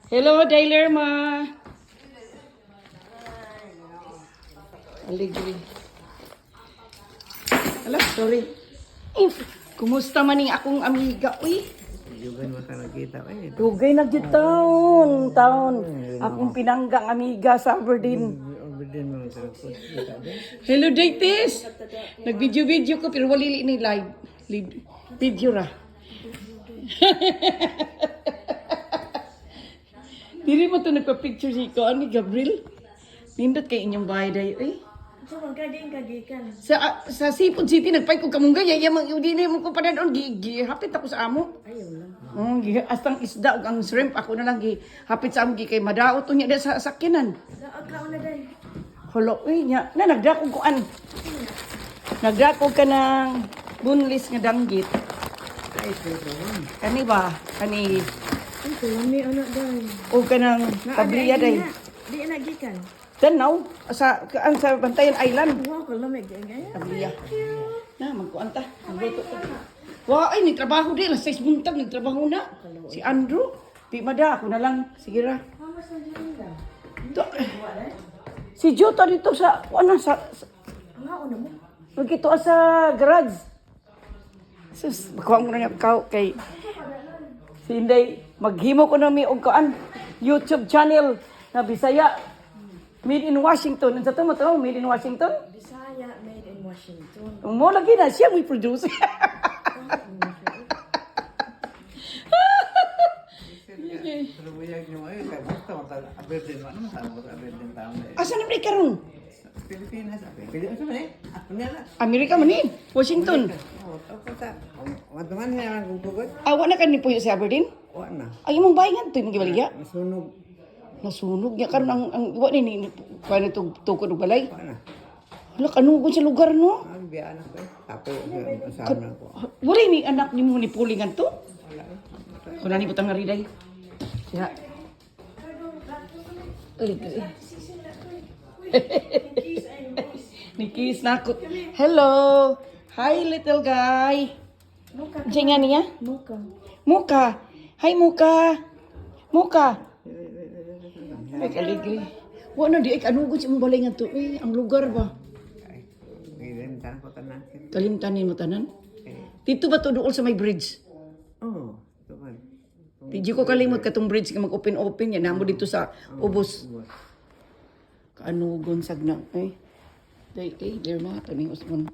Hello, Dailerma. Aligri. Ala, sorry. Eh, kumusta man ning akong amiga? Uy, Dugay mo ka nagkita eh. dugay na gyud taon, taon. Akong pinanggang amiga sa Aberdeen. Aberdeen mo sa kita din. Hello, Daitis! Nag-video-video ko pero walili ni live. Live. Video ra. Dili mo to nagpa-picture si ko ani Gabriel. Nindot kay inyong bahay dayo eh. So, magkadiin ka gikan. Sa Seafood City nagpay ko kamunggay ya mang dili mo ko padadon gi, gi hapit ako sa amo. Ayaw lang. Oh, gi astang isda ug ang shrimp ako na lang gi hapit sa amo gi kay madaot unya di sa sakyanan. Daog ka una day. Hulo, uy, nya. Na, nagdakog ko an. Nagdakog ka ng bunlis nga danggit. Ay, pero Kani ba? Kani, Ay, kulami anak day. o ka ng tabliya day. Di na gikan. Tanaw, sa, kaan sa Bantayan Island. Wow, kulami gaya. Tabliya. Na, magkuan ta. Magluto ta. Wa, ay, nagtrabaho di. Alas 6 buntag, nagtrabaho na. Si Andrew. Di mada, ako na lang. Sige ra. How much na dyan da? To, si Joe to dito sa, ano, sa Ang haon na mo. Magkito sa garage. Sus, makuha mo na niya kao kay si Inday, maghimo ko na mi og kuan YouTube channel na Bisaya. Made in Washington. Unsa to mo to? Made in Washington? Bisaya made in Washington. Mo lagi na siya mo produce. Pero buyag niyo ay kay basta mo ta Aberdeen mo naman tao sa Aberdeen tao na. Asa na ba karon? Pilipinas, Pilipinas man eh. Ako na lang. Amerika man ni, Washington. Oh, ako ta. Watuman niya ang gugugod. Awa na kan ni puyo sa Aberdeen. Wa na. Ay imong bahay nga to imong gibaligya. Masunog. Nasunog niya karon ang wa ni ni kuan to tukod og balay. Wa na. Hala kanugon sa lugar no. Ang biya anak ko eh. Tapo sa na ko. Wala ni anak ni mo ni pulingan to. Wala eh. Kuna ni butang nga riday. Siya. Ulit. Ni kiss na ako. Hello. Hi, little guy. Muka. Diyan nga niya? Muka. Muka. Hi, Muka. Muka. Ay, kaligri. Wala na di ay kanugod sa imong balay nga to. Eh, ang lugar ba? Ay, gilimtan ko tanan. Kalimtanin mo tanan. Eh, Dito ba to dool sa may bridge? oh, tuman. Di ko kalimot katong bridge nga mag-open-open yan. Namo dito sa ubos. Ubos. Kaanugon sagna. Ay. Day, ay, there mga taning usmon.